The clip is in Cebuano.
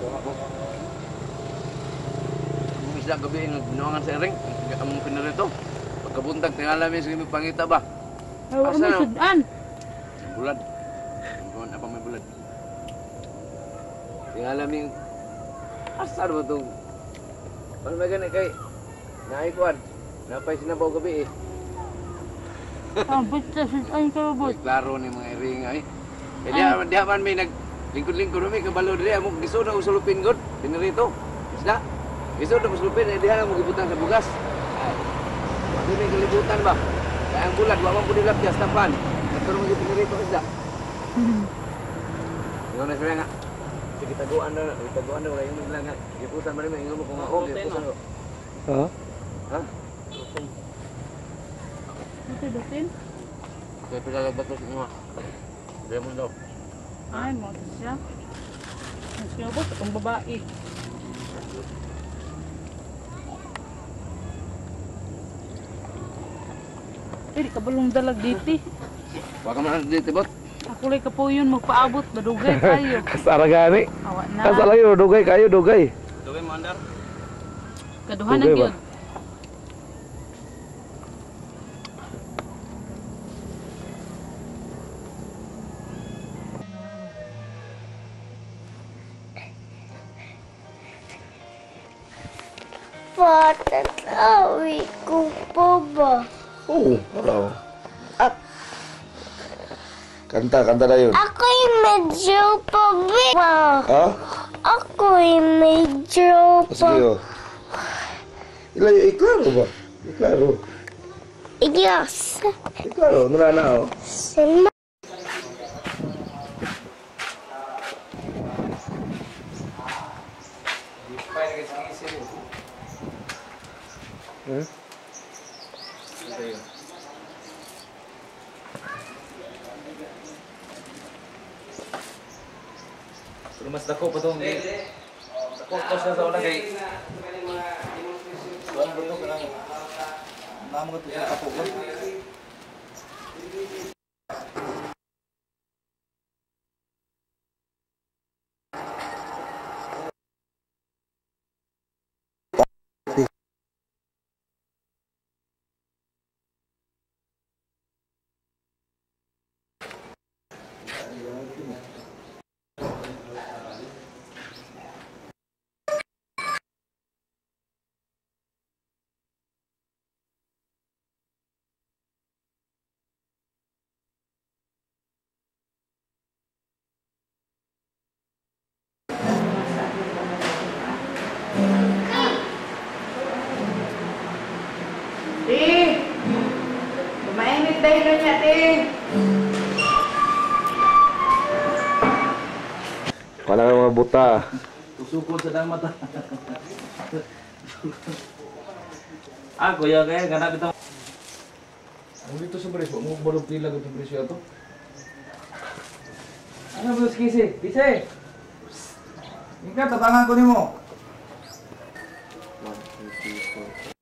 Ako. Ang isda gabi nga ginawangan sa ring, among pinarito. Pagkabuntag tingala mi sa pangita ba. Ay, Asa na? sudan. Bulad. Kuan apa may bulad. Tingala mi asa ba tong ano may gani kay naay kuan. Napay sinabaw gabi eh. Ah, basta sudan ka ba? Klaro ni mga iring ay. Eh diha man may nag lingkod-lingkod mi kabalo diri amo gisod na usulupin gud pinirito. Isda. Gisod na usulupin eh diha na mo gibutang sa bugas. Ay. Wa may kalibutan ba? Kaya ang bulag wa man pud nilapyas tapan. Katuro mo pinirito isda. Ingon na sila nga. Sige taguan na, taguan na wala yung lang nga. Gipusan man nimo ingon mo kung ako gipusan. Ha? Ha? Ito dutin. Kaya pila bato sa inyo. Lemon daw. Ay, mo siya. Mas kaya ba itong babae? Eh, di ka balong dalag diti. Wa ka man dito bot. Ako lay kapo yun, magpaabot, madugay kayo. Kasara gani. Awa na. Kasara yun, dugay kayo, dugay. Dugay mo andar. Kaduhanan Dugay ba? yun. Patatawi ko po ba? Oo, hello. At kanta, kanta na yun. Ako'y medyo pa. Ha? Ako'y medyo Sige, pa. oh. Ilayo, iklaro ba? Iklaro. Yes. Iklaro, nula na, oh. Sima. Hmm? Pero mas dako pa tong dako to siya sa una kay kuan ba to kanang namo to sa kapo ko. Ti! Kumainit tayo na niya, ti! Wala ka mga buta. Tusukod sa dang mata. Ah, kuya kay ganap ito. Ang dito sa presyo, mo balog pila gud presyo ato. Ano ba kisi? Kisi. Ika tabangan ko nimo. 1, 2, 3, 4.